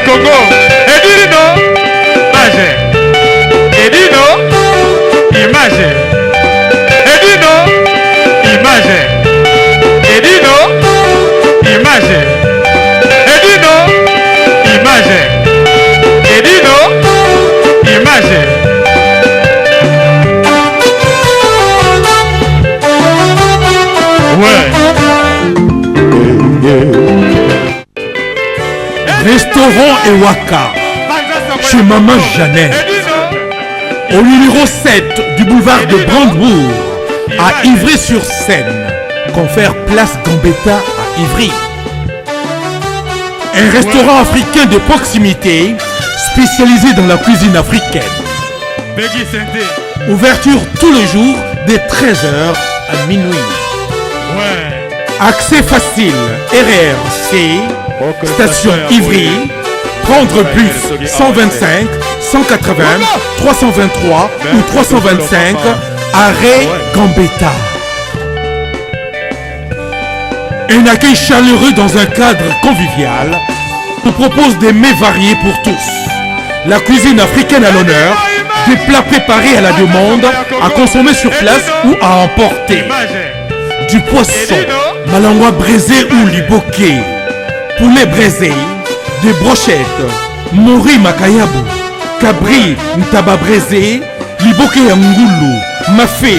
Congo. Edino, image. Edino, image. Edino, image. Edino, image. Edino, image. Edino, image. Ouais. Restaurant Ewaka, chez Maman Jeannette, au numéro 7 du boulevard de Brandebourg, à Ivry-sur-Seine, confère Place Gambetta à Ivry. Un restaurant africain de proximité spécialisé dans la cuisine africaine. Ouverture tous les jours dès 13h à minuit. Accès facile, RRC, station Ivry, prendre bus 125, 180, 323 ou 325, arrêt Gambetta. Un accueil chaleureux dans un cadre convivial vous propose des mets variés pour tous. La cuisine africaine à l'honneur, des plats préparés à la demande, à consommer sur place ou à emporter. Du poisson, malangwa braisé ou liboké, poulet braisé, des brochettes, mori makayabu, cabri ntaba braisé, liboké ya ngulu, mafé,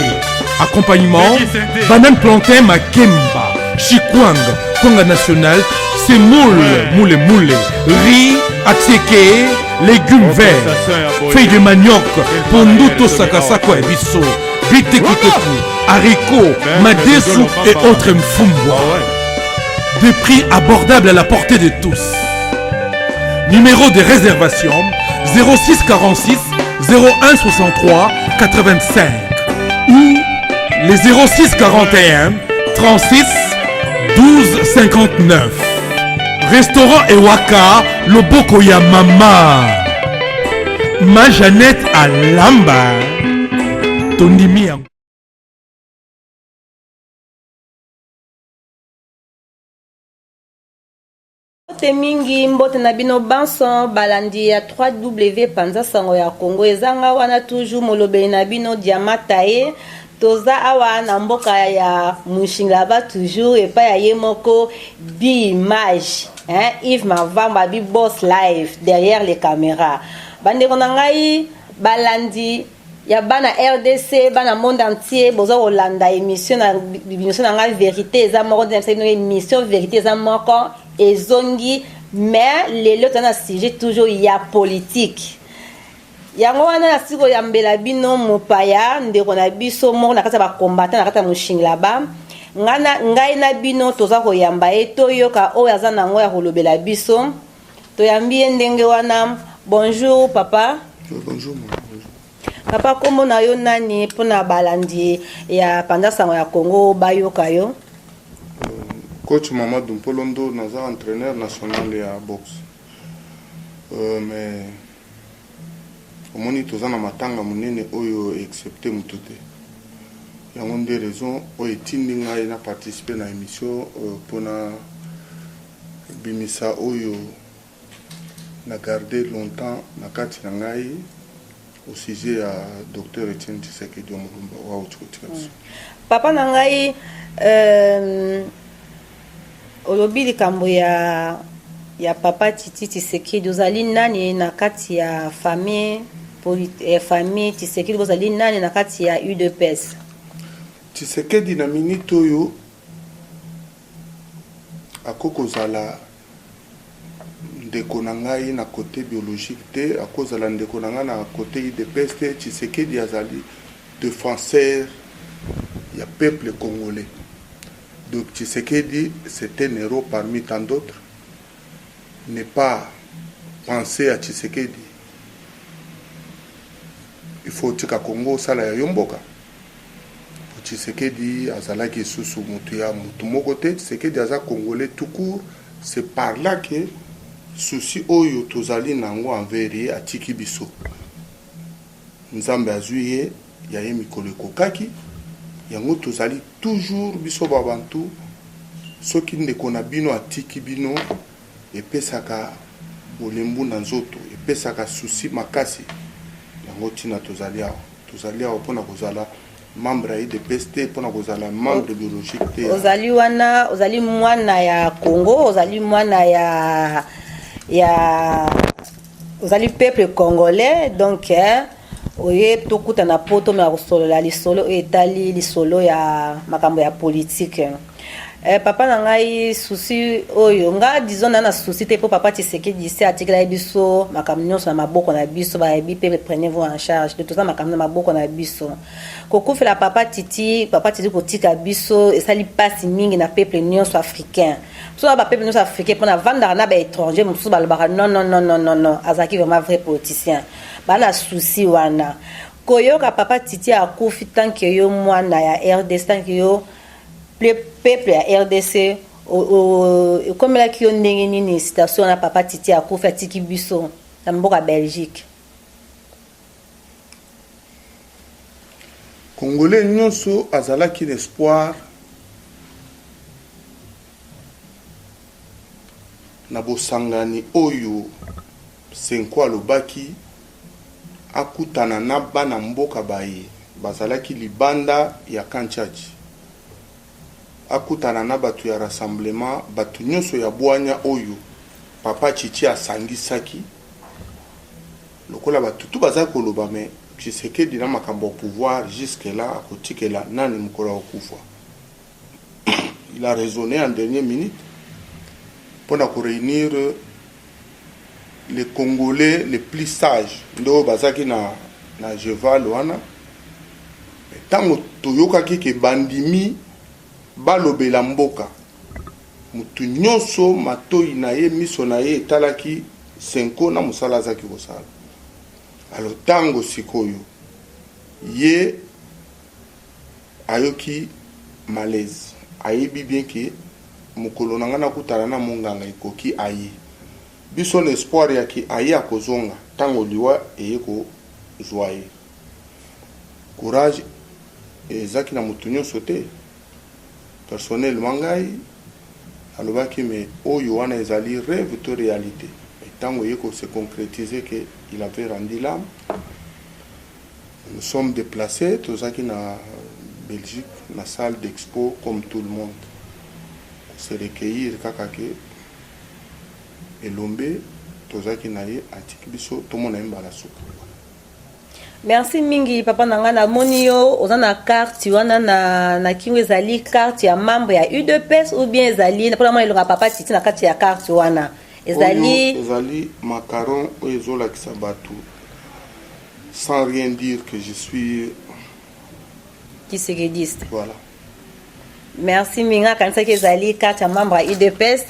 accompagnement, banane plantain makemba, chikwang, kwanga national, semoule, moule moule, riz, attiéké, légumes verts, feuilles de manioc, pondu to sakasako ya biso, bitekuteku, haricots, madesu et autres mfumbwa. Des prix abordables à la portée de tous. Numéro de réservation 06 46 01 63 85 ou les 06 41 36 12 59. Restaurant Ewaka, Loboko ya Mama. Ma Jeannette Alamba. Tondimi yango. Mbote mingi, mbote na bino banso balandi ya 3W Panza Sango ya Congo. Eza nga wana toujours molobeli na bino Diama Taye. Toza awa na mboka ya Mushingaba toujours epai ya ye moko Bimage, hein, Yves Mavamba bi boss live derrière les caméras. Bandeko na ngai balandi ya bana RDC, bana monde entier, boza kolanda émission na émission na ngai vérité eza moko, nde na bino émission vérité eza moko ezongi, mais lelo toza na sujet toujours ya politique. Yango wana nasi koyambela bino mopaya ndeko na biso moko na kati ya bacombattant na kati ya Mushingilaba. Ngai na bino toza koyamba ye, toyoka oyo aza nango ya kolobela biso. Toyambi ye ndenge wana. Bonjour papa. Bonjour, maman. Bonjour. Papa, kombo na yo nani mpona balandi ya Panza Sango ya Congo bayoka yo? Coach Mamadou Mpolondo, naza entraîneur national ya boxe. Mais omoni toza na matanga monene oyo excepte moto te. Yango nde raison oyo etindi ngai na participer na émission mpona bimisa oyo na garde longtemps na kati na ngai au sujet ya docteur Etienne Tshisekedi wa Mulumba oyo auti kotika biso. Papa na ngai, olobi likambo ya papa Titi Tshisekedi. Ozali nani na kati ya famille famille Tshisekedi? Bozali nani na kati ya UDPS? Tshisekedi na minute oyo akoki kozala ndeko na ngai na côté biologique te, akozala ndeko na ngai na côté UDPS te. Tshisekedi azali défenseur ya peuple congolais. Donc Tshisekedi, c'est un héros parmi tant d'autres. Ne pas penser à Tshisekedi, il faut otika Congo osala ya yo mboka. Po Tshisekedi azalaki lisusu motu ya motu moko te. Tshisekedi aza congolais tout court. C'est par là que souci oyo tozali nango envers ye, atiki biso, Nzambe azwi ye, ya ye mikolo ekokaki. Yango tozali toujours biso babantu, soki ndeko na bino atiki bino, epesaka Bolembu na nzoto epesaka souci makasi, yango tina tozali awa. Tozali awa pona kozala membre ya udps te, pona kozala membre biologique te. Ozali wana, ozali mwana ya Congo, ozali mwana ya ya ozali peuple congolais donc eh, oye tokutana po tomeka kosolola lisolo oyo etali lisolo ya makambo ya politique. Eh, papa na ngai souci oyo nga disons na na souci te po papa Tshisekedi se atikelaki biso makambo nyonso na maboko na biso, bayebi pe prenez vous en charge de toza makambo na maboko na biso. Kokufela papa Titi, papa Titi kotika biso esali pasi mingi na peuple nyonso africain. Biso na ba peuple nyonso africain pona vandaka na ba étranger mosusu balobaka non non non non non non, azalaki vraiment vrai politicien. Ba na souci wana. Koyoka papa Titi akufi tant que yo mwana ya RDC, tant que yo peuple ya RDC ekomelaki yo ndenge nini situation wana papa Titi akufi atiki biso na mboka Belgique? Congolais nyonso azalaki na espoir na bosangani oyo Cenco alobaki akutana na bana mboka baye bazalaki libanda ya camp Tshatshi, akutana na batu ya rassemblement, batu nionso ya bwanya oyo papa Tshitshi asangisaki, lokola batu tout bazali koloba mais Tshisekedi na makambo ya pouvoir jusque là akotikela nani mokolo akokufa? Il a raisonne en dernière minute pona ko reunir les congolais les plus sages nde oyo bazalaki na, na Geval wana. Ntango toyokaki ke bandimi balobela mboka, motu nyonso matoi na ye miso na ye etalaki Cenco na mosala azalaki kosala. Alors ntango sikoyo ye Ayoki malaise ayebi bien que mokolo na nga nakutana na monganga ekoki aye. Biso na espoir ya ke aye akozonga tango liwa eye kozua ye. Courage ezaki na mutu nionso te. Personnellement ngai nalobaki mais oyo wana ezali reve to realite? Mais tango eye ko se concretiser que il avait rendu l'ame, Nous sommes deplaces, tozalaki na Belgique na salle d'expo comme tout le monde. Ko se recueillir kaka que elombe tozalaki na ye atiki biso tomona ye mbala suka. Merci mingi papa na ngai, namoni yo oza na carte wana na, na kingo, ezali carte ya membre ya UDPS ou bien ezali mpona mwa elonga papa Titi na kati ya carte wana ezali oyo ezali macaron oyo ezolakisa bato Sans rien dire que je suis Tshisekediste. Voilà. Merci mingi akanisaki ezali carte ya membre ya UDPS.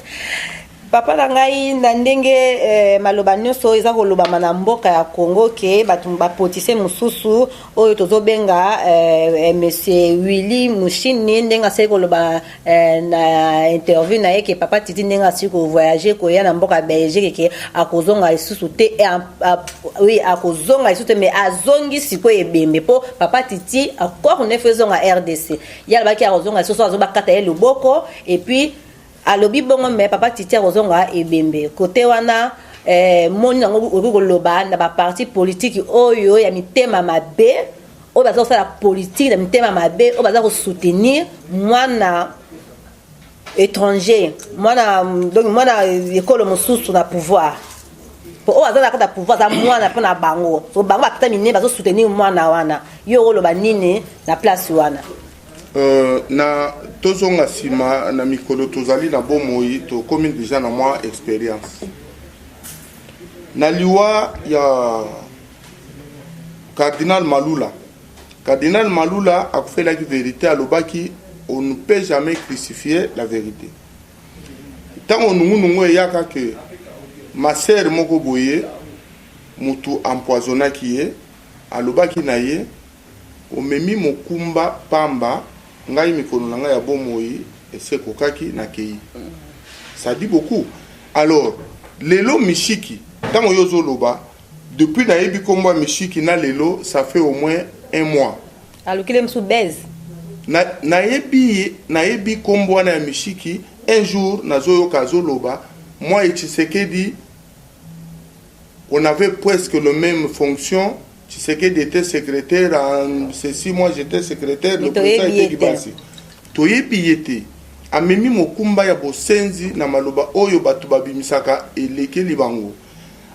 Papa na ngai na ndenge eh, maloba nyonso eza kolobama na mboka ya Congo ke bato bapoliticien mosusu oyo tozobenga eh, eh, monsieur Willy Mushini ndenge asali koloba Eh, na interview na ye ke papa Titi ndenge asili ko voyager koya na mboka Belgique ke akozonga lisusu te eh, oui akozonga lisusu te mais azongi sikoyo ebembe po papa Titi encore neuf ezonga RDC ye alobaki akozonga lisusu azobakata ye loboko et puis alobi bongo mais papa Titi akozonga ebembe kote wana eh, moni yango okoki koloba na baparti politiki oyo ya mitema mabe oyo baza kosala politique na mitema mabe oyo baza kosoutenir mwana étranger mwana donc mwana ekolo mosusu na pouvoir po oyo aza na kati ya pouvoir aza mwana mpo na bango so bango batata minene bazosoutenir mwana wana yo okoloba nini na place wana Na tozonga nsima na mikolo tozali na bomoi tokomi deja na mwa experience na liwa ya Cardinal Malula. Cardinal Malula akufelaki verite, alobaki on ne peut jamais crucifier la verite. Ntango nungunungu eyaka ke ma sœur moko boye mutu empoisonnaki ye, alobaki na ye omemi mokumba pamba, ngai mikolo na ngai ya bomoi esi ekokaki, nakei. Ça dit beaucoup. Alors lelo mishiki ntango yo ozoloba Depuis nayebi kombo ya Mishiki na lelo ça fait au moins un mois. Alukile musu buzz. Na nayebi nayebi kombo wana ya Mishiki un jour nazoyoka azoloba moi et Tshisekedi On avait presque le même fonction. Tshisekedi était secrétaire en ceci, moi j'étais secrétaire, le président était Kibasi. Toyebi ye te. Amemi mokumba ya bosenzi na maloba oyo bato babimisaka elekeli bango.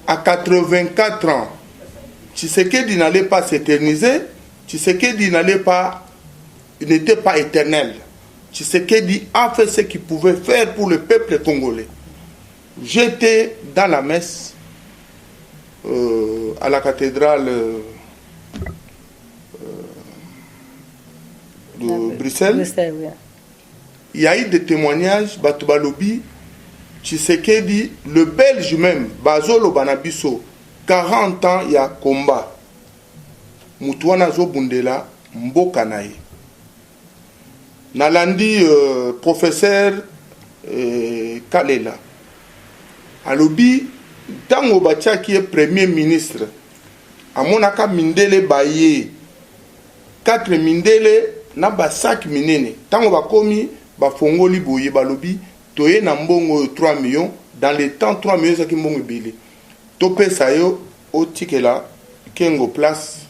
À 84 ans, Tshisekedi n'allait pas s'éterniser, Tshisekedi n'allait pas, n'était pas éternel. Tshisekedi a fait ce qu'il pouvait faire pour le peuple congolais. J'étais dans la messe à la cathédrale de Bruxelles. Bruxelles, oui. Il y a eu des témoignages, bato balobi, Tshisekedi, le Belge même, bazoloba na biso, 40 ans ya combat. Mutu wana azobundela mboka na ye. Nalandi professeur Kalela alobi, ntango batiaki ye premier ministre, amonaka mindele baye, 4 mindele na basaki minene. Ntango bakomi, bafongoli boye, balobi: "Toye na mbongo oyo, 3 millions." Dans le temps, 3 millions ezalaki mbongo ebele. "Topesa yo, otikela Kengo place."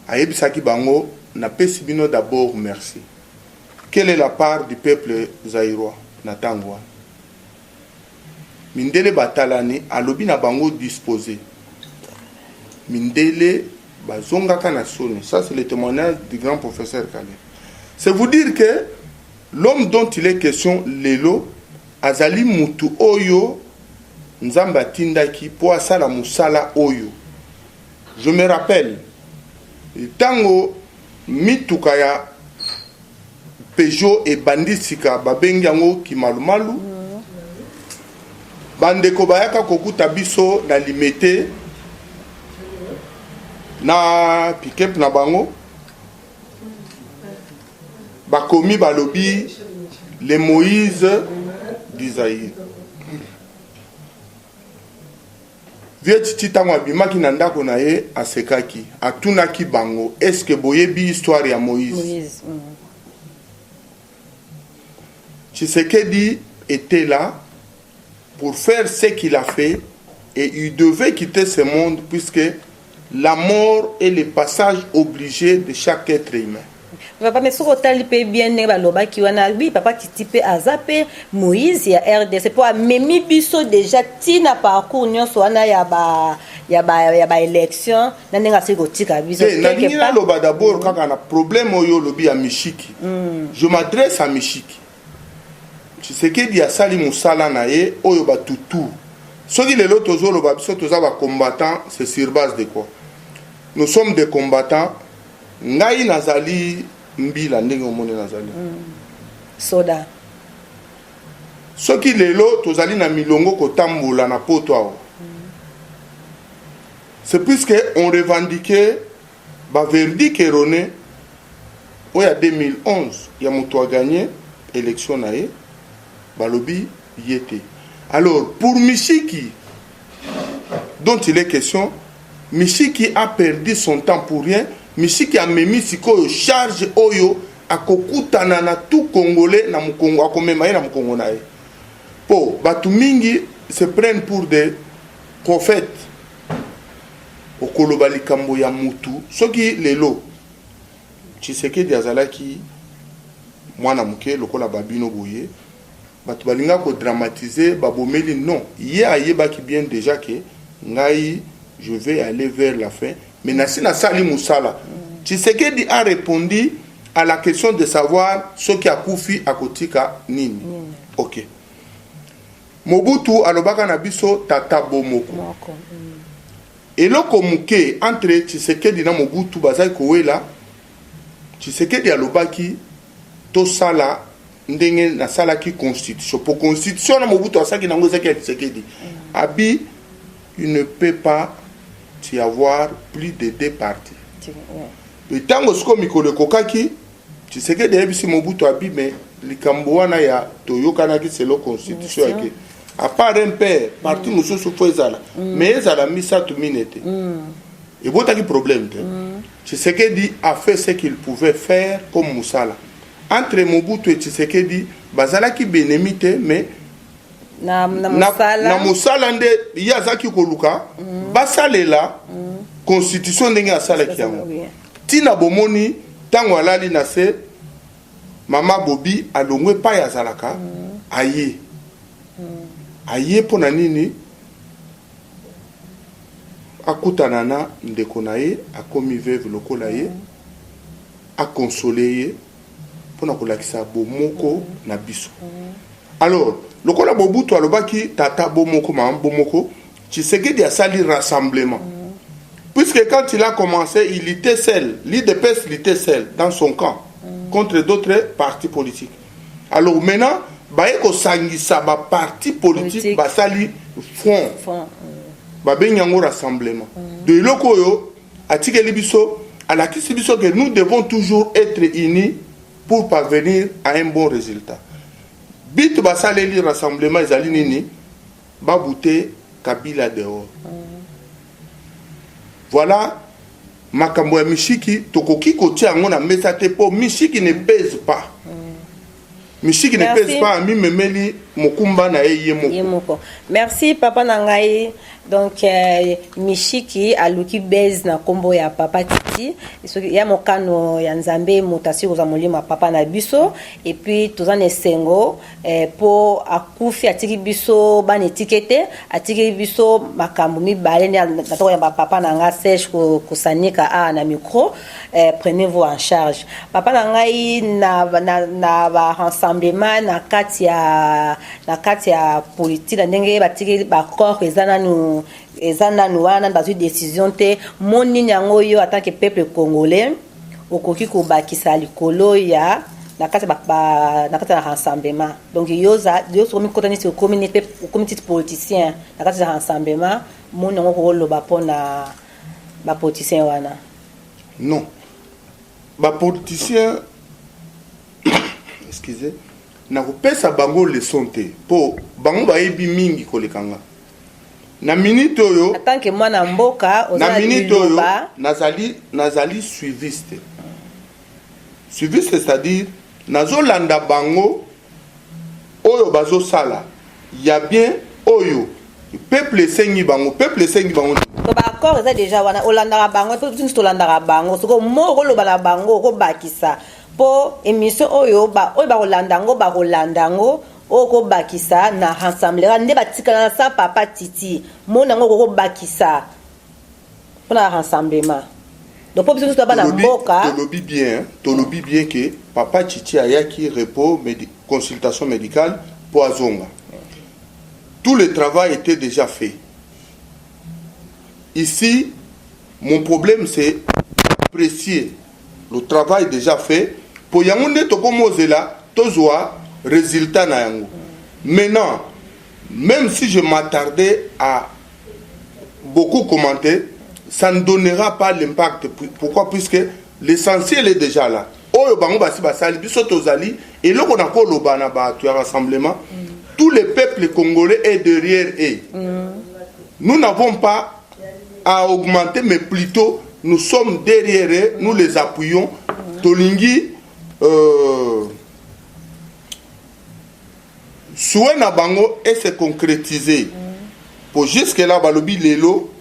Ayebisaki bango: "Napesi bino d'abord merci. Quelle est la part du peuple zaïrois na ntango wana?" Mindele batalani, alobi na bango: "Disposé." Mindele bazongaka na soni. Ça, c'est le témoignage du grand professeur Kale. C'est vous dire que l'homme dont il est question lelo azali mutu oyo Nzambe atindaki mpo asala mosala oyo. Je me rappelle, ntango mituka ya Peugeot ebandi sika, babengi yango kimalumalu, bandeko bayaka kokuta biso na Limete na pick-up na bango. Bakomi, balobi: "Le Moïse du Zaïre." Vieux Titi, ntango abimaki na ndako na ye, asekaki, atunaki bango: "Est-ce boyebi histoire ya Moïse?" Moïse. Tshisekedi était là pour faire ce qu'il a fait et il devait quitter ce monde, puisque la mort est le passage obligé de chaque être humain. Papa, mais soki otali mpe bien ndenge balobaki wana, oui, papa Titi mpe aza mpe Moïse ya RDC, mpo amemi biso déjà ntina parcours nyonso wana ya baélection na ndenge asili kotika biso. Te, nalingi naloba d'abord kaka na problème oyo olobi ya Mishiki. Je m'adresse à Mishiki. Tshisekedi asali mosala na ye oyo batutu. Soki lelo tozoloba biso toza bacombattant, c'est sur base de quoi? Nous sommes des combattants. Ngai nazali mbila ndenge omoni nazali. Soda. Soki lelo tozali na milongo kotambola na poto awa, c'est puisque on revendiquait baverdict erroné oyo ya 2011, ya moto agagné élection na ye, balobi ye te. Alors, pour Mishiki dont il est question, Mishiki a perdu son temps pour rien. Mishiki amemi sikoyo charge oyo akokutana na tout Congolais na mokongo, akomema ye na mokongo na ye, mpo bato mingi se prennent pour des prophètes. Okoloba likambo ya mutu, soki lelo Tshisekedi azalaki mwana moke lokola babino boye, bato balinga kodramatiser, babomeli. Non, ye ayebaki bien déjà ke ngai je vais aller vers la fin, mais nasi nasali mosala. Tshisekedi a répondu à la question de savoir soki akufi akotika nini. Ok, Mobutu alobaka na biso tata bo moko. Moko. Eloko moke entre Tshisekedi na Mobutu, bazali kowela. Tshisekedi alobaki: "Tosala ndenge nasalaki constitution." Po constitution na Mobutu asalaki nango ezalaki ya Tshisekedi. Abi: "Il ne peut pas y avoir plus de deux partis." Ntango sikoyo mikolo ekokaki, Tshisekedi ayebisi Mobutu, abi: "Me likambo wana ya toyokanaki selon constitution yake, à part un père, parti mosusu fo ezala, mais ezala misato, mine te." Ebotaki problème te. Tshisekedi a fait ce qu'il pouvait faire comme mosala. Entre Mobutu et Tshisekedi, bazalaki benemi te, mais Na, na mosala na mosala nde ye azalaki koluka basalela constitution ndenge asalaki yango. Ntina bomoni ntango alali na se, mama Bobi alongwe epai azalaka, aye mpo na nini? Akutana na ndeko na ye akomi veuve lokola ye, akonsole ye mpona kolakisa bomoko na biso. Alors, lokola Mobutu alobaki tata bomoko, mama bomoko, Tshisekedi asali rassemblement, puisque quand il a commencé, il était seul. L'UDPS était seul dans son camp contre d'autres partis politiques. Alors maintenant, baye kosangisa baparti politique, Politique. Basali front. Front. Babengi yango rassemblement. De eloko oyo atikeli biso, alakisi biso que nous devons toujours être unis pour parvenir à un bon résultat. Bitu basaleli rassemblement ezali nini? Babute Kabila dehors. Voilà makambo ya mishiki, tokoki kotia yango na mesa te mpo mishiki ne pèse pas, mishiki ne Merci. pèse pas, amimemeli mokumba na ye ye moko. Ye moko. Merci, papa na ngai. Donc mishiki aluki base na nkombo ya papa Titi. Soki ya mokano ya Nzambe, moto asili kozwa molimo ya papa na biso. Et puis toza na esengo mpo akufi, atiki biso bana etike te, atiki biso makambo mibale nde natoko ya bapapa na nga Serge Kosanika awa na micro. Prenez-vous en charge, papa na ngai, na barassemblement na kati ya politique, na ndenge batiki baaccord eza nanu wana, nanu bazwi décision te. Mo nini yango oyo, en tant que peuple congolais, okoki kobakisa likolo ya na kati ya rassemblement? Donc yo soki omikota neti okomi neti okomi titi politicien na kati ya rassemblement, moni yango okoloba mpona bapoliticien wana? Non, bapoliticien, excusez, nakopesa bango leçon te mpo bango bayebi mingi koleka nga na minute oyo. En tant que mwana mboka, oza na na minute oyo, liloba. Nazali suiviste. Suiviste, c'est-à-dire nazolanda bango oyo bazosala ya bien, oyo peuple esengi bango. Peuple esengi bango. To baaccord eza déjà wana, olandaka bango mpo biso nyonso tolandaka bango. Soko mo okoloba na bango, okobakisa mpo émission oyo oyo bakolanda yango, bakolanda yango, oyo okobakisa na rassemblement nde batikala na sa papa Titi, mona yango okokobakisa mpona rassemblement. Donc mpo biso nyonso toza bana mboka. Tolobi bien ke papa Titi ayaki repos, consultation médicale mpo azonga. Tout le travail était déjà fait ici. Mon problème, c'est apprécier le travail déjà fait, po yango nde tokomozela tozwa résultat na yango. Maintenant, même si je m'attardais à beaucoup commenter, ça ne donnera pas l'impact. Pourquoi? Puisque l'essentiel est déjà là, oyo bango basi basali. Biso tozali eloko na koloba na bato ya rassemblement: tout le peuple congolais est derrière eux. Nous n'avons pas à augmenter, mais plutôt nous sommes derrière eux, nous les appuyons. Tolingi souhait na bango et se concrétiser. Po jusque là, balobi lelo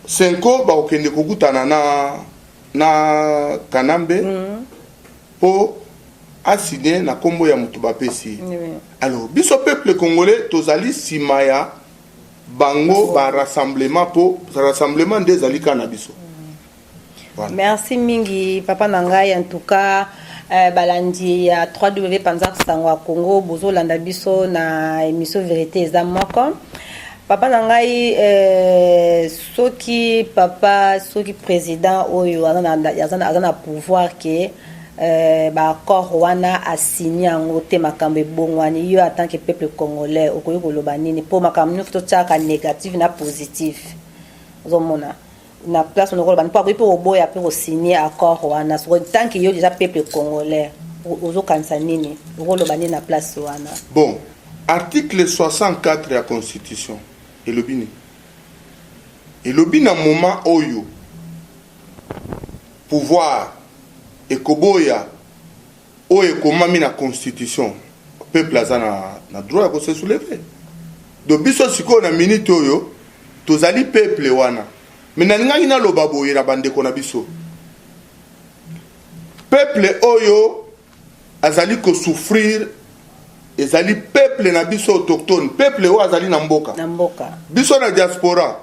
Senko bakokende kokutana na Kanambe mpo asigne na nkombo ya moto bapesi ye. Alors biso peuple congolais tozali nsima ya bango barassemblement, mpo rassemblement nde ezali kaka na biso. Voilà. Merci mingi, papa na ngai. En tout cas, balandi ya 3W Panza Sango ya Congo, bozolanda biso na émission Vérité eza moko. Papa na ngai, soki papa, soki président oyo aza na pouvoir ke baaccord wana asigne yango te, makambo ebongwani, yo en tant que peuple congolais okoki koloba nini? Mpo makambo nyonso totiaka négatif na positif, ozomona na place wana okoloba mpo akoki mpe koboya mpe kosigne accord wana. Soko tant que yo déjà peuple congolais, ozokanisa nini, okoloba nini na place wana? Bon, article 64 ya constitution elobi nini? Elobi na moment oyo pouvoir ekoboya oyo ekomami na constitution, peuple aza na, na droit ya kose soulever. Donc biso sikoyo na minute oyo tozali peuple wana. Mais nalingaki naloba boye na bandeko na biso, peuple oyo azali kosouffrir ezali peuple na biso autochtone, peuple oyo azali na mboka. Na mboka. Biso na diaspora,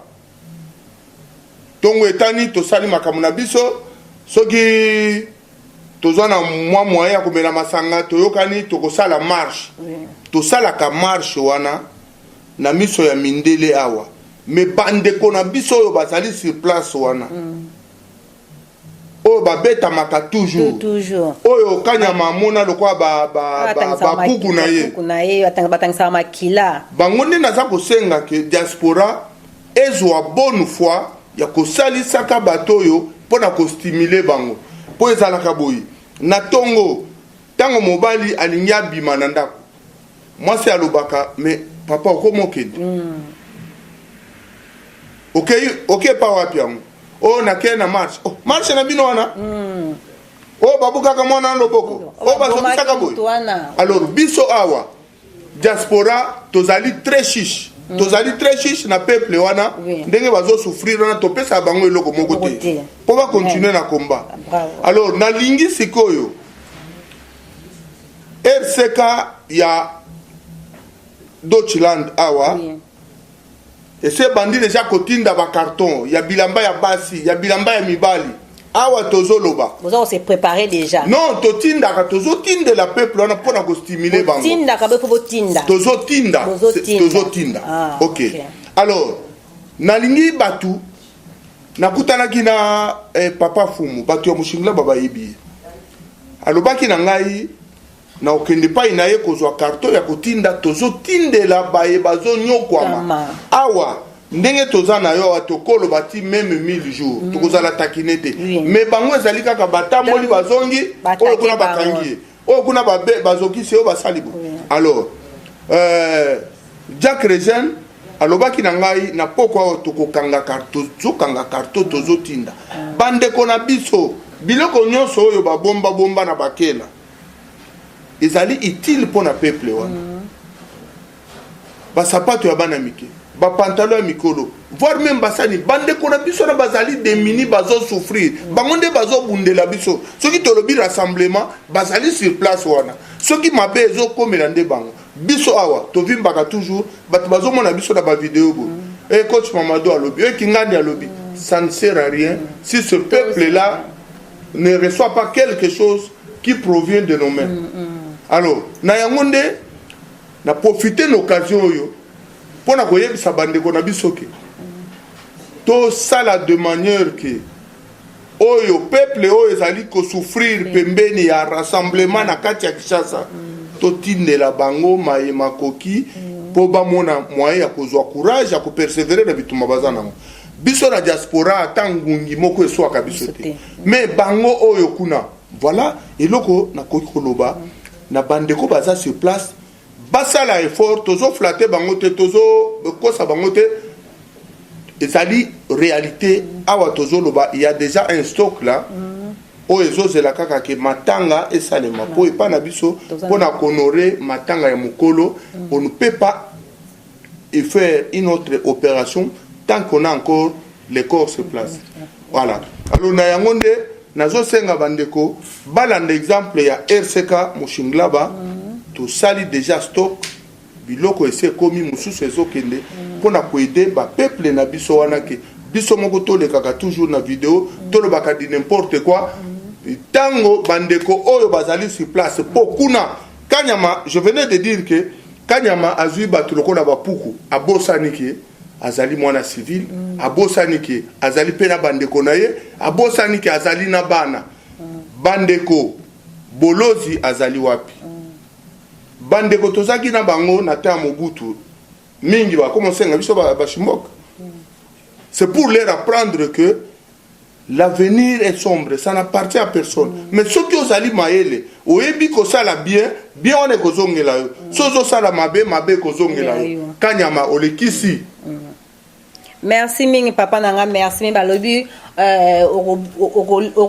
ntongo etani, tosali makambo na biso. Soki tozwa na mwa moyen ya komela masanga, toyokani tokosala marche. Tosalaka marche wana na miso ya mindele awa, mais bandeko na biso oyo bazali sur place wana, oyo babetamaka toujours, toujours, oyo Kanyama amona lokola babuku na ye. Babuku na ye, batangisaka makila. Bango nde naza kosenga ke diaspora ezwa bonne foi ya kosalisaka bato oyo mpo na kostimuler bango. Mpo ezalaka boye: na ntongo, ntango mobali alingi abima na ndako, mwasi alobaka: "Mais papa, okoma okende, okei, okei pa wapi yango?" "Oyo nakei na marche." "Oh, marche na bino wana oyo babukaka mwana na loboko, oyo bazokisaka boye." Moto wana. Alors biso awa diaspora tozali très chiche, tozali très chiche na peuple wana. Ndenge bazosouffrir wana, topesaka bango eloko moko moko te te mpo bacontinue na combat. Bravo. Alors nalingi sikoyo RCK ya Deutschland awa ese ebandi deja kotinda bacarton ya bilamba ya basi, ya bilamba ya mibali. Awa tozoloba. Boza kose préparer déjà. Non, totindaka, tozotindela peuple wana mpona kostimuler bango. Botindaka be mpo botinda. Tozotinda. Bozotinda. Tozotinda. Ah, ok. Ok. Alors nalingi bato, nakutanaki na papa Fumu, bato ya Moshingila bayebi ye. Alobaki na ngai na okende epai na ye kozwa carton ya kotinda. Tozotindela baye bazonyokwama Kama. awa. Ndenge toza na yo awa, tokoloba ti même 1000 jours, tokozala takine te. Mais bango ezali kaka batamboli, bazongi, Batake oyo kuna bango. bakangi ye, oyo kuna bazokisi, oyo basali bo. Alors Jack Regen alobaki na ngai na poko awa tokokanga carton, tozokanga carton, tozotinda bandeko na biso biloko nyonso oyo babombabomba na bakela ezali utile mpo na peuple wana, basapato ya bana mike, bapantalon ya mikolo, voire même basani. Bandeko na biso na bazali démunis, bazosouffrir, bango nde bazobundela biso. Soki tolobi rassemblement, bazali sur place wana. Soki mabe ezokomela nde bango. Biso awa tovimbaka toujours, bato bazomona biso na bavideo boye: "E coach Mamadou alobi, e Kingandi alobi." Ça ne sert à rien si ce peuple là ne reçoit pas quelque chose qui provient de nos mains. Alors na yango nde na profite na occasion oyo mpo na koyebisa bandeko na biso ke tosala de manière ke oyo peuple oyo ezali kosouffrir pembeni ya rassemblement na kati ya Kinshasa, totindela bango maye makoki mpo bamona moyen ya kozwa courage ya kopersévérer na bitumba baza nango. Biso na diaspora, ata ngungi moko eswaka biso Biso te. te. Mais bango oyo kuna, voilà eloko nakoki koloba na bandeko baza sur place: basala effort. Tozoflatter bango te, tozokosa bango te, ezali réalité. Awa tozoloba, il y a déjà un stock là oyo ezozela kaka ke matanga esalema, mpo epai na biso, mpo na kohonorer matanga ya mokolo, on ne peut pas et faire une autre opération tant qu'on a encore le corps sur place. Voilà. Alors na yango nde nazosenga bandeko balanda exemple ya RCK Moshinglaba. Tosali déjà stock, biloko esi ekomi, mosusu ezokende mpona koaider bapeuple na biso wana. Ke biso moko tolekaka toujours na video, tolobaka di n'importe quoi, ntango bandeko oyo bazali sur place, mpo kuna Kanyama, je venais de dire que Kanyama azwi bato lokola bapuku, abosani ke azali mwana civil, abosani ke azali mpe na bandeko na ye, abosani ke azali na bana. Bandeko, Bolozi azali wapi? Bandeko tozalaki na bango na temps ya Mobutu, mingi bakoma osenga biso bashimboka. C'est pour leur apprendre que l'avenir est sombre, ça n'appartient à personne. Mais soki ozali mayele, oyebi kosala bien, bien wana ekozongela yo. So ozosala mabe, mabe ekozongela yo. Kanyama olekisi. Merci mingi, papa na nga, merci mingi. Balobi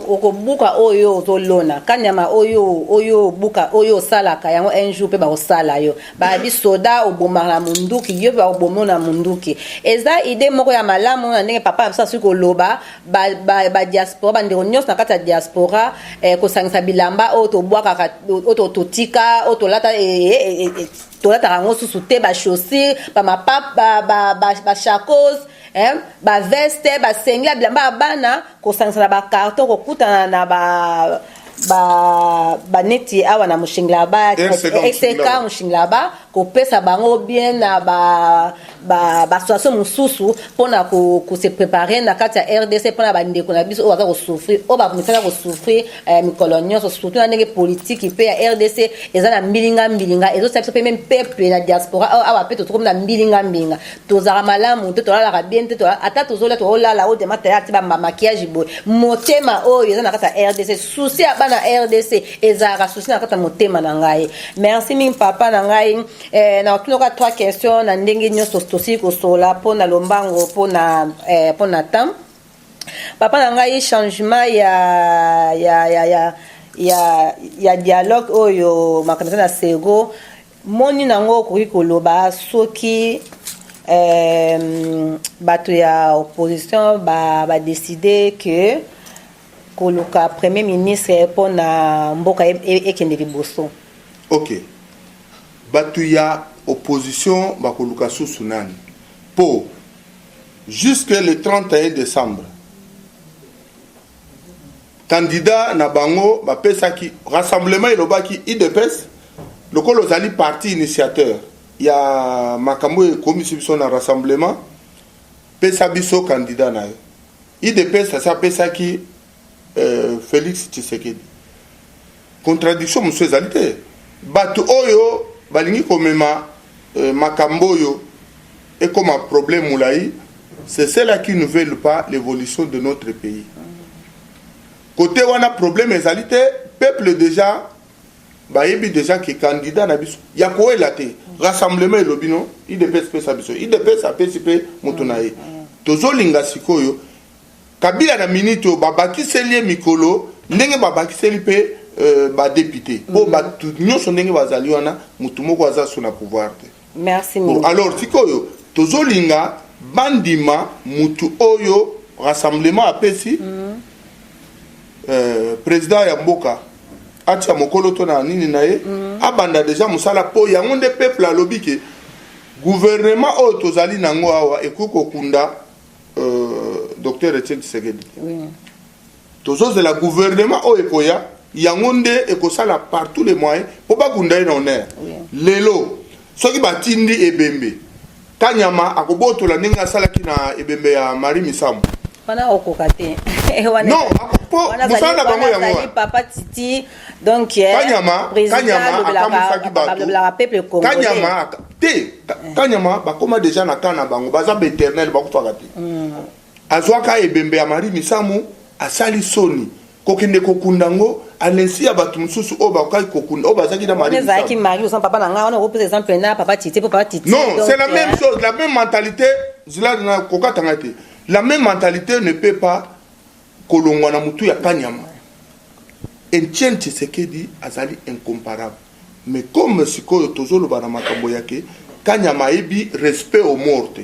Okobuka oyo ozolona. Kanyama oyo oyo obuka, oyo osalaka yango, un jour mpe bakosala yo. Babi soda obomaka na munduki, yo mpe bakoboma na munduki. Eza idée moko ya malamu na ndenge papa na biso asuki koloba badiaspora, bandeko nyonso na kati ya diaspora, kosangisa bilamba oyo tobwakaka, oyo totika, oyo tolata, tolataka yango susu te, bachaussure, bamapapa, bashakos, baveste, basengeli ya bilamba ya bana, kosangisa na bacarton, kokutana na ba baneti awa na Mönchengladbach, RCK Mönchengladbach, kopesa bango bien na baassociation mosusu mpona kose préparer na kati ya RDC mpona bandeko na biso oyo baza kosouffrir, oyo bamisala kosouffrir mikolo nyonso, surtout na ndenge politike mpe ya RDC eza na mbilinga mbilinga. Ezosala biso mpe même peuple na diaspora awa mpe totokomi na mbilinga mbilinga. Tozalaka malamu te, tolalaka bien te. Ata tozolia, tolala oyo tema taya ti bamaquillage boye. Motema oyo eza na kati ya RDC, souci ya bana RDC ezalaka souci na kati ya motema na ngai. Merci mingi, papa na ngai. Na otunaka trois questions na ndenge nyonso tosili kosola mpona lombango, mpona temps. Papa na ngai, changement ya dialogue oyo makambo eza na sego moni nango, okoki koloba soki bato ya opposition badécider ke koluka premier ministre mpona mboka ekende liboso? Ok, bato ya opposition bakoluka susu nani? Mpo jusque le 31 décembre, candidat na bango bapesaki, rassemblement elobaki UDPS lokola ozali parti initiateur ya makambo oyo ekomisi biso na rassemblement, pesa biso candidat na yo. UDPS asi apesaki Félix Tshisekedi. Contradiction mosusu ezali te. Bato oyo balingi komema makambo oyo ekoma problème molai, c'est ceux-là qui ne veulent pas l'évolution de notre pays. Côté wana, problème ezali te. Peuple déjà bayebi déjà ke candidat na biso ya koyela te. Rassemblement elobi no, UDPS pesa biso. UDPS apesi mpe moto na ye. Tozolinga sikoyo Kabila na minute oyo babakiseli ye mikolo, ndenge babakiseli mpe badéputé, mpo bato nyonso ndenge bazali wana, motu moko aza so na pouvoir te. Merci. Bon, alors sikoyo tozolinga bandima mutu oyo rassemblement apesi. Président ya mboka atia mokolo to na nini na ye, abanda deja mosala, mpo yango nde peuple alobi ke gouvernement oyo tozali nango awa ekoki kokunda docteur Etienne Tshisekedi. Tozozela gouvernement oyo ekoya, yango nde ekosala par tous les moyens mpo bakunda ye na honneur. Lelo soki batindi ebembe, Kanyama akobotola ndenge asalaki na ebembe ya Marie Misamu. Wana okoka te. Non, po mosala na bango yango wana. Papa Titi, donc Kanyama, Kanyama akamwisaki bato. Peuple congolais. Kanyama te, Kanyama bakóma deja na ka na bango, baza baéternel, bakufaka te. Azwaka ebembe ya Marie Misamu, asali soni kokende kokunda yango alensi ya bato mosusu oyo bakokaki kokunda, oyo bazalaki na Marie. Ezalaki Marie Misamu, papa na ngai. Wana okopesa exemple na papa Titi, po papa Titi Non, c'est la même chose, la même mentalité. Zila na kokatanga te. La même mentalité ne peut pas kolongwa na mutu ya Kanyama. Etienne Tshisekedi azali incomparable, mais comme sikoyo tozoloba na makambo yake, Kanyama ayebi respect au mort te.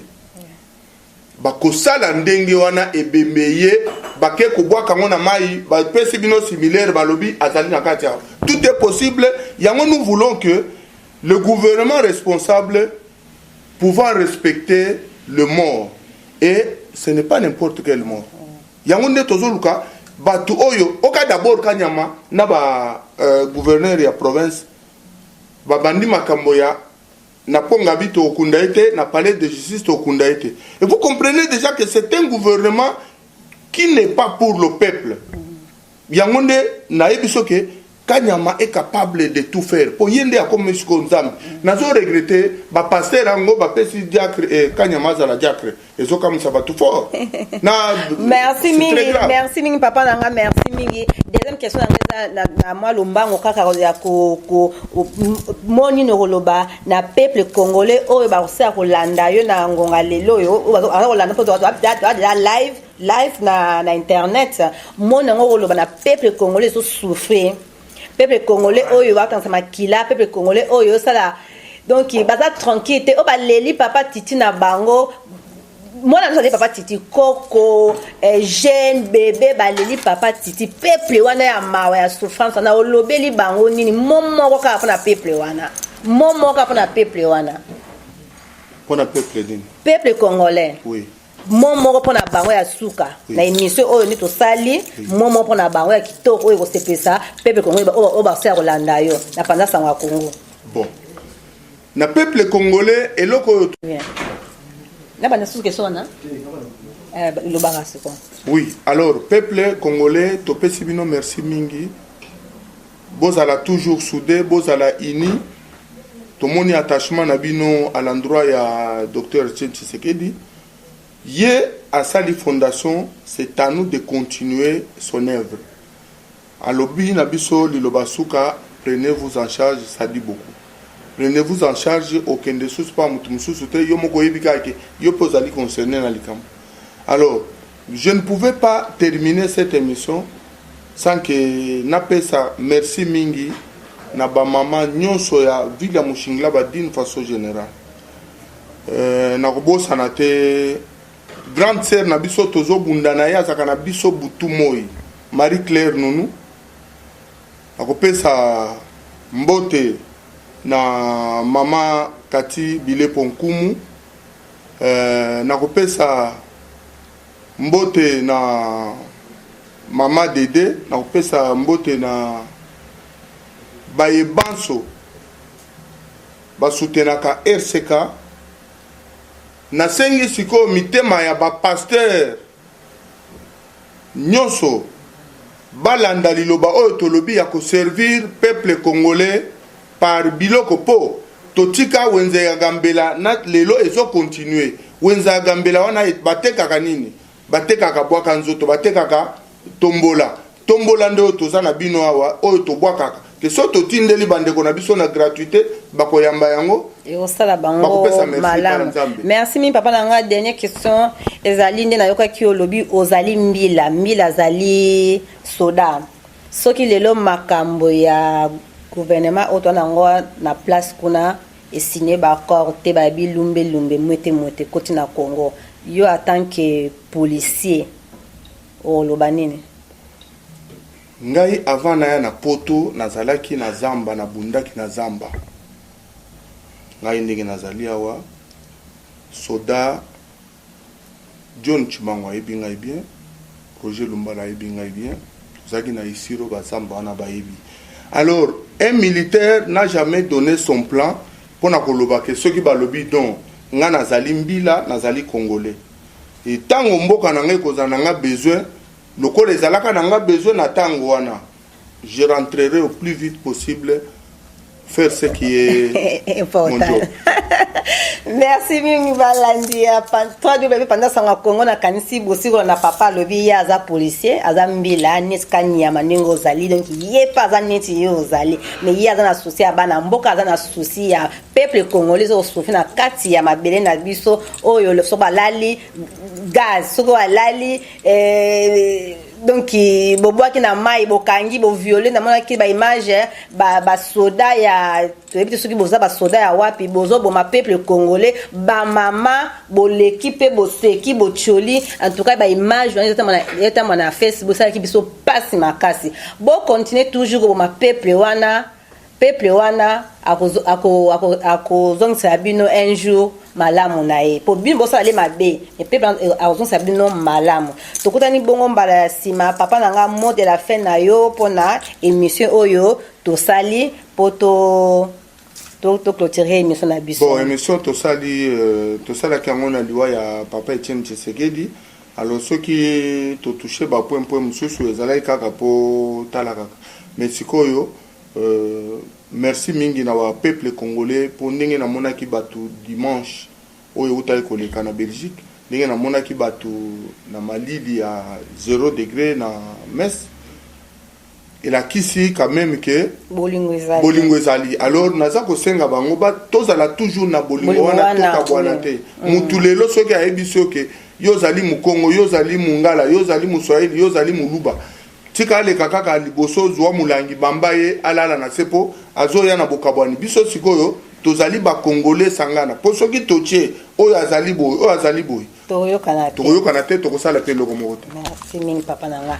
Bakosala ndenge wana, ebembe ye bake kobwaka yango na mai, bapesi bino similaire, balobi azali na kati awa. Tout est possible. Yango nous voulons que le gouvernement responsable pouvant respecter le mort, et ce n'est pas n'importe quel mort. Yango nde tozoluka bato oyo oka d'abord Kanyama na ba gouverneur ya province babandi makambo ya na Pongabi, tokunda ye te, na palais de justice tokunda ye te. Et vous comprenez déjà que c'est un gouvernement qui n'est pas pour le peuple. Yango nde nayebi soki Kanyama est capable de tout faire po ye nde akomi sikoyo Nzambe. Nazo regretter ba pasteurs yango bapesi diacre eh, Kanyama azala diacre, ezokamwisa bato fort na Merci c'est très mingi. grave. Merci mingi, papa na nga, merci mingi. Deuxième question na nga eza na mwa lombango kaka ya ko mo nini okoloba na peuple congolais oyo bakosala kolanda yo na ngonga lelo oyo, oyo baza kolanda mpo toza deja live na internet. Moni yango okoloba na peuple congolais ezosouffrir, peuple congolais oyo bakangisa makila, peuple congolais oyo osala, donc baza tranquille te, oyo baleli papa Titi na bango, mwana nyonso aleli papa Titi, koko, jeune, bébé, baleli papa Titi, peuple wana ya mawa, ya souffrance wana, olobeli bango nini? Mo moko kaka mpona peuple wana, mo moko kaka mpona peuple wana. Mpona peuple nini? Peuple congolais. Oui. Mo moko mpona bango ya suka na émission oyo nde tosali, mo moko mpona bango ya kitoko oyo ekosepesa peuple congolais oyo basala kolanda yo na Panza Sango ya Congo. Bon, na peuple congolais, eloko oyo Bien. Na banda susu question wana, lobaka siko. Oui, alors peuple congolais, topesi bino merci mingi. Bozala toujours soudé, bozala uni. Tomoni attachement na bino à l'endroit ya docteur Etienne Tshisekedi. Ye asali fondation, c'est à nous de continuer son œuvre. Alobi na biso liloba suka: prenez-vous en charge. Ça dit beaucoup. Prenez-vous en charge, okende susu mpa moto mosusu te, yo moko oyebi kaka ke yo mpe ozali concerné na likambo. Alors je ne pouvais pas terminer cette émission sans que napesa merci mingi na bamama nyonso ya ville ya Mönchengladbach d'une façon générale. Nakobosana te grande sœur na biso, tozobunda na ye, azalaka na biso butu moi, Marie Claire Nunu. Akopesa mbote na mama Kati Bilepo Nkumu. Nakopesa mbote na mama Dede, nakopesa mbote na bayebanso basoutenaka RCK. Nasengi sikoyo mitema ya bapasteur nyonso balanda liloba oyo tolobi ya koservir peuple congolais par biloko, mpo totika wenze ya Gambela na lelo ezokontinue. Wenze ya Gambela wana batekaka nini? Batekaka bwaka nzoto, batekaka tombola. Tombola nde oyo toza na bino awa, oyo tobwakaka ke so totindeli bandeko na biso na gratuité, bakoyamba yango. Ekosala bango Bakopesa merci malamu. Bana Nzambe. Merci mingi, papa na nga. Dernière question ezali nde nayokaki olobi ozali mbila, mbila azali soda. Soki lelo makambo ya gouvernement oyo toza nango na place kuna esigne baaccord te, bayebi lumbelumbe, mwete mwete koti na Congo, yo en tant que policier oloba nini? Ngai, avant naya na Poto, nazalaki na zamba, nabundaki na zamba. Ngai ndenge nazali awa, soda John Chimango ayebi ngai bien, Roger Lumbala ayebi ngai bien, tozalaki na Isiro, bazamba wana bayebi. Alors un militaire n'a jamais donné son plan mpona koloba ke soki balobi don. Ngai nazali mbila, nazali congolais. Ntango mboka na ngai ekozala na nga besoin, lokola ezalaka na nga besoin na ntango wana, je rentrerai au plus vite possible faire ce qui est important. Mon job. Merci mingi, balandi ya 3W Panza Sango ya Congo. Nakanisi bosikola na papa alobi ye aza policier, aza mbila neti kanyama ndenge ozali, donc ye mpe aza neti ye ozali, mais ye aza na souci ya bana mboka, aza na souci ya peuple congolais ezokosouffrir na kati ya mabele na biso oyo. Soki balali gaz, soki balali donc bobwaki na mai, bokangi, boviole, namonaki baimage, basoda ya toyebi te soki boza basoda ya wapi, bozoboma peuple congolais, bamama boleki mpe boseki, botioli. En tout cas baimage wana ezotambola na Facebook, esalaki biso mpasi makasi. Bocontinue toujours koboma peuple wana, peuple wana akozongisela bino un jour malamu na ye, po bino bosala le mabe, mais peuple akozongisela bino malamu. Tokutani bongo mbala ya nsima. Papa na nga, mot de la fin na yo mpona émission oyo tosali mpo to clôturer émission na biso. Bon, émission tosali, tosalaki yango na liwa ya papa Etienne Tshisekedi. Alors soki totouche bapoint point mosusu, ezalaki kaka mpo tala kaka, mais sikoyo Euh, merci mingi na ba peuple congolais mpo ndenge namonaki bato dimanche oyo eutaki koleka na Belgique, ndenge namonaki bato na malili ya 0 degré na Metz, elakisi quand même que bolingo ezali, bolingo ezali. Alors naza kosenga bango ba tozala toujours na bolingo wana, tokabwana te. Mutu lelo soki ayebi soki yo ozali Mokongo, yo ozali Mongala, yo ozali Moswahili, yo ozali Moluba, tika aleka kaka liboso, zwa molangi, bamba ye, alala na se, mpo azoya na bokabwani. Biso sikoyo tozali Bakongole, sangana, mpo soki totie oyo azali boye, oyo azali boye, tokoyokana te. Tokoyokana te, tokosala mpe eloko moko te. Merci mingi, papa na nga.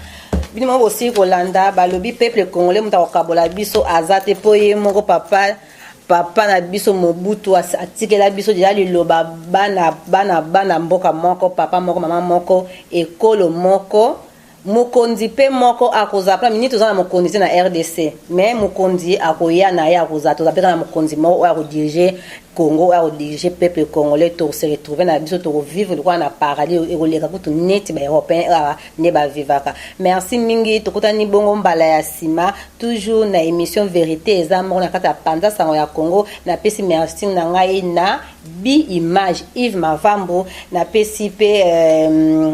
Bino moko bosili kolanda, balobi peuple congolais, moto akokabola biso aza te, mpo ye moko papa na biso Mobutu atikela biso deja liloba: bana, bana, bana mboka moko, papa moko, mama moko, ekolo moko, mokonzi mpe moko akozala. Mpona miniti toza na mokonzi te na RDC, mais mokonzi akoya na ye akozala. Toza mpe kaka na mokonzi moko oyo akodiriger Congo, oyo akodiriger peuple congolais. Tokose retrouver na biso, tokovivre lokola na paradis, ekoleka kutu neti Baeuropéen awa nde bavivaka. Merci mingi, tokutani bongo mbala ya nsima, toujours na émission Vérité eza moko na kati ya Panza Sango ya Congo. Napesi merci na ngai na bi image Yves Mavambo, napesi mpe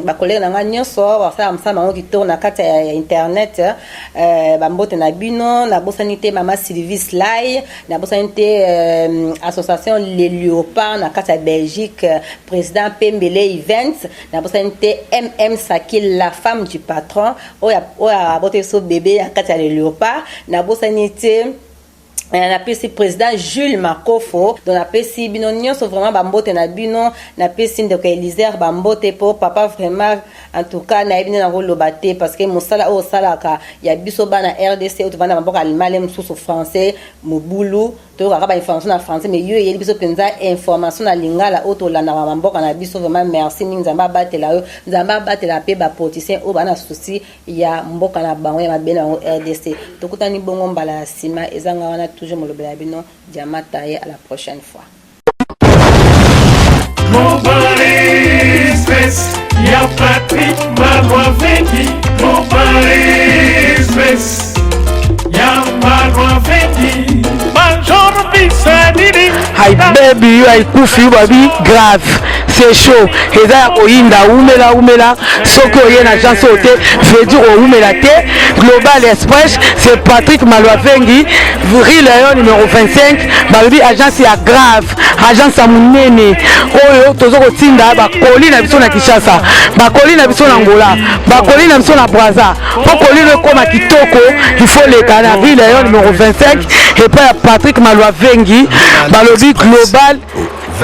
bacollègue na ngai nyonso basala mosala bango kitoko na kati ya internet, bambote na bino. Nabosani te mama Sylvie Sly, nabosani te association Les Léopards na kati ya Belgique, président Pembele Events, nabosani te MM Sakil, la femme du patron, oyo abota biso bébé na kati ya Les Léopards. Nabosani te napesi président Jules Makofo. Donc napesi bino nyonso vraiment bambote na bino. Napesi ndeko Eliser bambote, mpo papa vraiment, en tout cas nayebi nde nakoloba te, parce que mosala oyo osalaka ya biso bana RDC oyo tovanda maboko alimale mosusu français mobulu, toyokaka bainformation na français, mais yo eyeli biso mpenza information na lingala oyo tolandaka bamboka na biso. Vraiment merci mingi, Nzambe abatela yo, Nzambe abatela mpe bapoliticien oyo baa na souci ya mboka na bango, ya mabele na bango RDC. Tokutani bongo mbala ya nsima. Ezanga wana toujours molobela ya bino Diamata ye. À la prochaine fois. Global Express, ya Patrick Malwavendi. Global Express, ya Malwavendi. Major Bisanini. Ai baby yo aikufi yo babi grave, c'est chaud, eza ya koyinda. Umela, umela, soki oye na agence oyo te, veut dire oumela te. Global Express, c'est Patrick Malwavengi, rue Léon numéro 25. Balobi agence ya grave, agence ya monene oyo toza kotinda bakoli na biso na Kinshasa, bakoli na biso na Angola, bakoli na biso na Braza. Mpo kolino ekóma kitoko, il faut leka na rue Léon numéro 25 epai ya Patrick Malwavengi. Balobi Global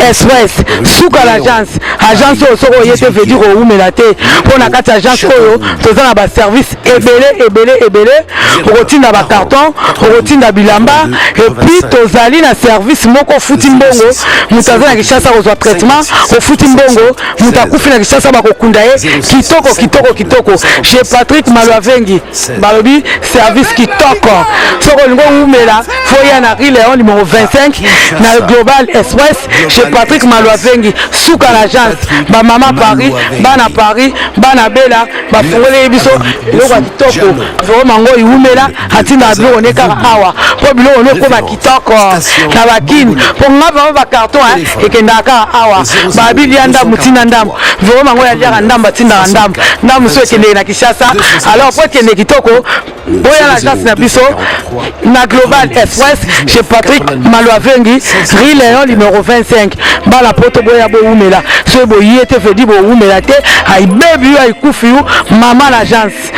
Express, suka l'agence. Agence oyo soki oye te, veut dire owumela te, mpo na kati ya agence oyo toza na baservice ebele ebele ebele. Okotinda bacarton, okotinda bilamba, et puis tozali na service moko: ofuti mbongo, moto aza na Kinshasa kozwa traitement, ofuti mbongo, moto akufi na Kinshasa bakokunda ye kitoko kitoko kitoko chez Patrick Malwavengi. Balobi service kitoko. Soki olingi owumela, faut ya na rue Léon numéro 25 na Global Express chez Patrick Malwavengi, suka na agence. Bamama Paris, bana Paris, bana Bela, bafungoleli biso biloko ya kitoko. Vraiment ngo iwumela, atindaka biloko ne kaka awa mpo biloko ne ekóma kitoko na bakini. Mpo nga vraiment bacarton ekendaka kaka awa. Babilia ndambu, ntina ndambu, vraiment ngo yaliaka ndambu, atindaka ndambu ndambu so ekendeke na Kinshasa. Alors po ekende kitoko, boya na agence na biso na Global Express chez Patrick Malwavengi, rue Léon numéro 25. Bala poto, boya bowumela. Soki boye te, veut dire bowumela te. Ayibebi yo, ayikufi yo mama na agence.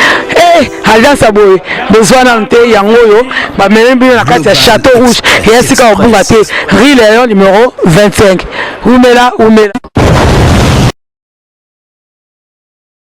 Agence ya boye bozwa nanu te. Yango oyo bamemi bino na kati ya Château Rouge, eya sika kobunga te, rue Léon numéro 25. Umela, umela.